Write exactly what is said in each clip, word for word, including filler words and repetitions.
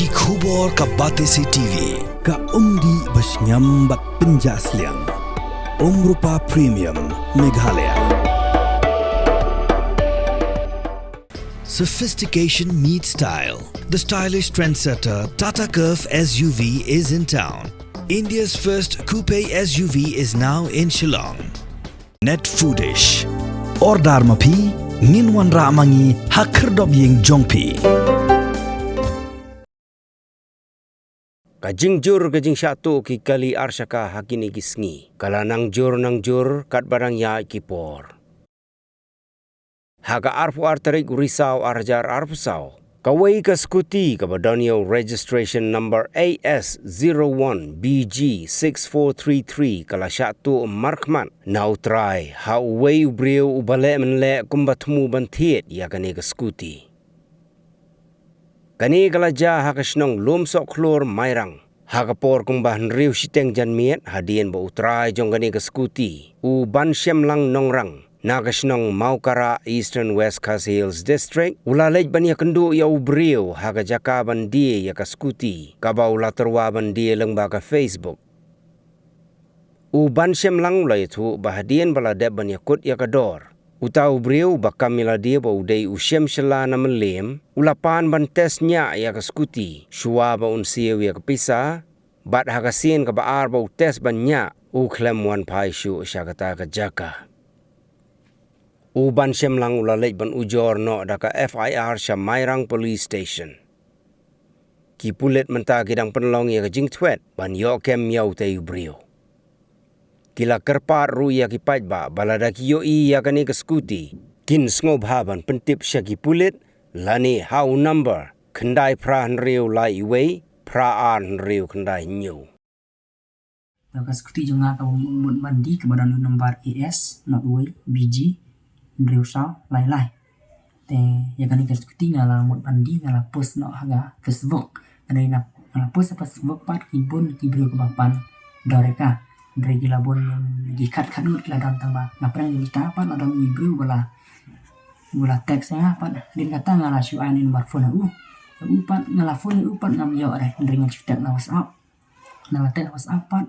Khubor ka Batesi T V, ka umdih ba shngiam bad pynjah sliang. Umrupa Premium, Meghalaya. Sophistication meets style. The stylish trendsetter Tata Curvv S U V is in town. India's first coupe S U V is now in Shillong. Net Foodish. Order ma phi, ngin wanrah ma ngi ha khyrdop ïing jong phi. Ka jingjur ka jingshah tuh ki kali arshaka ha kine ki sngi ka la nang jur nang jur katba dang ïaid ki por. Ha ka arphew ar tarik u Risaw ar hajar arphew saw, kawei ka skuti kaba don ïa u registration number A S zero one B G six four three three ka la shah tuh markhmat na u trai ha uwei u briew uba leh mynleh kumba thmu ban thied ïa kane ka skuti. Kane ka la jia ha ka shnong Lumsohkhlur Mairang ha ka por kumba hynriew shiteng janmiet hadien ba u trai jong kane ka skuti u Banshemlang Nongrang na ka shnong Mawkara, Eastern West Khasi Hills District, u la leit ban ïakynduh ïa u briew ha ka jaka ban die ïa ka skuti kaba u la tyrwa ban die lyngba ka Facebook. U Banshemlang u la ïathuh ba hadien ba la dep ban ïakut ïa ka dor, uta u briew uba kam ïalade ba u dei u Shemshylla na Mylliem u la pan ban test ñiah ïa ka skuti shuwa ba un siew ïa ka pisa, bad ha ka sien kaba ar ba u test ban ñiah u khlem wan phai shuh sha kata ka jaka. U Banshemlang u la leit ban ujor noh da ka F I R sha Mairang Police Station. Ki pulit mynta ki dang pynlong ïa ka jingthwet ban ïoh kem ïa utei u briew. Ki la kyrpad ruh ïa ki paidbah ba lada ki ïohi ïa kane ka skuti, kin sngewbha ban pyntip sha ki pulit lane ha u number khyndai phra hynriew lai wei phra ar hynriew khyndai hynñiew. Ka skuti jong nga kaba mut ban die kaba don u number A S not wei B G hynriew saw lai lai. Te ïa kane ka skuti nga la mut ban die, nga la post noh ha ka Facebook. Nga la post ha Facebook pat ki bun ki briew kiba pan dor ïa ka. Hynrei ki la bun ki khat khat ngut ki la don, tang ba na pdeng jong kita pat la don uwei u briew ba la, ba la text ïa nga pat. Hadien kata nga la shu ai ïa u number phone u. U pat nga la phone ïa u pat ngam ïoh re, hynrei nga shu text na WhatsApp. Nga la text WhatsApp pat,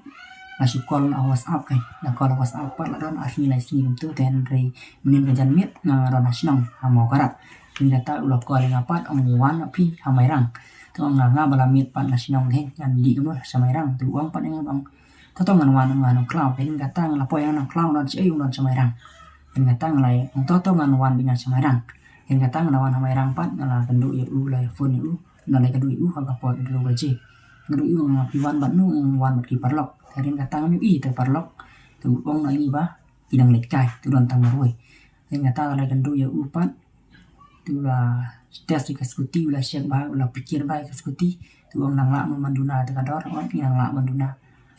la shu call na WhatsApp, kai la call WhatsApp pat la don ar sngi lai sngi kumtu. Te hynrei mynnin ka janmiet nga don ha shnong ha Mawkara. Te kata u la call ïa nga pat, ong wan noh phi ha Mairang. Te ong nga, nga ba la miet pat na shnong te ngan dih kumno sha Mairang. Te u ong pat ïa nga, ong to to ngan wan, ngan ong khlaw. Te kata nga la poi ïa nga ong khlaw, don shaei? Ong don sha Mairang. Te kata nga la ong to to ngan wan beit nga sha Mairang. Te kata nga la wan ha Mairang pat, nga la kynduh ïa u, la phone ïa u. Nga la ïakynduh ïa u ha ka por hynriew baje. Nga ïakynduh ïa u, nga, phi wan bad no? Nga wan bad ki paralok. Te hadien kata ngam ïohi te paralok. Te u ong na ngi ba ki dang leit kai, te u don tang marwei. Hadien kata nga la ïakynduh ïa u pat. Te u la test ïa ka skuti, u la check bha, u la pikir bha ïa ka skuti. Te u ong nang lah mo ban duna te ka dor? Ong ngi nang lah ban duna.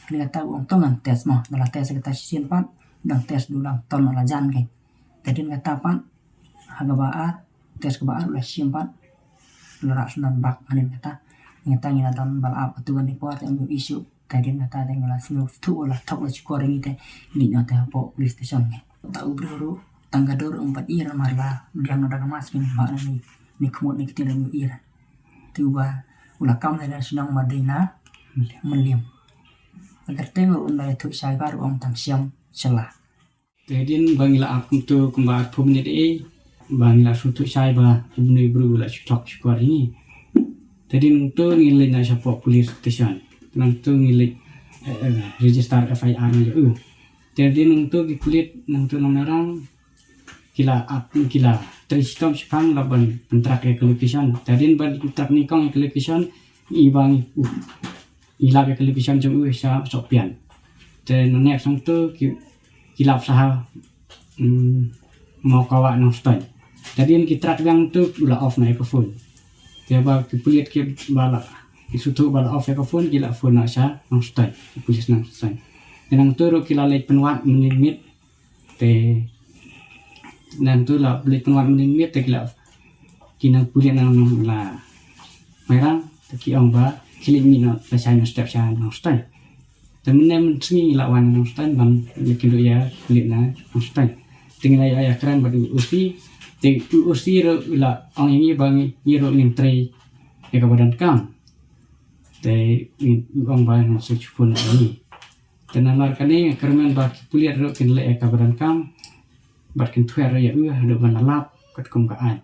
Hadien kata u ong to ngan test mo. Nga la test ïa kata shisien pat, dang test du lang ton la jan kai. Te hadien kata pat ha kaba ar, test kaba ar u la shim pat, u la rah shu nang bak. Hadien kata, hadien kata ngi la don ba la ap katto katne por te ym ïohi shuh. Te hadien kata te ngi la sngewthuh, u la thok, la shukor ïa ngi te ngi leit noh te hapoh police station ngi. Uta u briew ruh tang ka dur um pat ïa namar la biang noh da ka mask, ngi ba na ni, ni khmut ni kti la ïohi. Te uba u la kam na shnong ba dei na Mylliem. Ka kyrteng ruh um da ïathuh shai, ba ruh ong tang Shem Shylla. Te hadien ba ngi la ap kumto kumba arphew minit eh, ba ngi la sngewthuh shai ba u bnai briew u la shu thok shukor ïa ngi. Te hadien kumto ngi leit noh shapoh police station. Te nangto ngi leit, eh, eh, register F I R na ïa u. Te hadien kumto ki pulit nangto na Mairang ki la ap, ki la trei shitom shipang la ban pyntrack ïa ka location. Te hadien ban pyntrack nyngkong ïa ka location, i ba ngi, u, i lap ïa ka location jong u sha Sohpian. Te na next sangto ki, ki lap sha ha, mm, Mawkawah Nongstoiñ. Te hadien ki track biang to u la off noh ïa ka phone. Te ba ki pulit ki ba la, ki sngewthuh ba la off ïa ka phone, ki la phone noh sha Nongstoiñ, ki pulit Nongstoiñ. Te nangto ruh ki la leit pynwad mynnin miet. Te nangto la leit pynwad mynnin miet te ki la, ki nang pulit na, na la Mairang te ki ong ba ki leit mih noh lashai mynstep sha Nongstoiñ. Te mynne mynsngi ngi la wan Nongstoiñ ban ïakynduh ïa pulit na Nongstoiñ. Te ngi la ïa, ïakren bad u O C, te u O C ruh u la ong ïa ngi ba ngi, ngi ruh ngin trei ïa kaba donkam. Te u ong ba ngan sa chiphone ïa ngi. Te na lar kane nga kyrmen ba ki pulit ruh kin leh ïa ka ba donkam bad kin thuer ïa u haduh ban da lap katkum ka aiñ.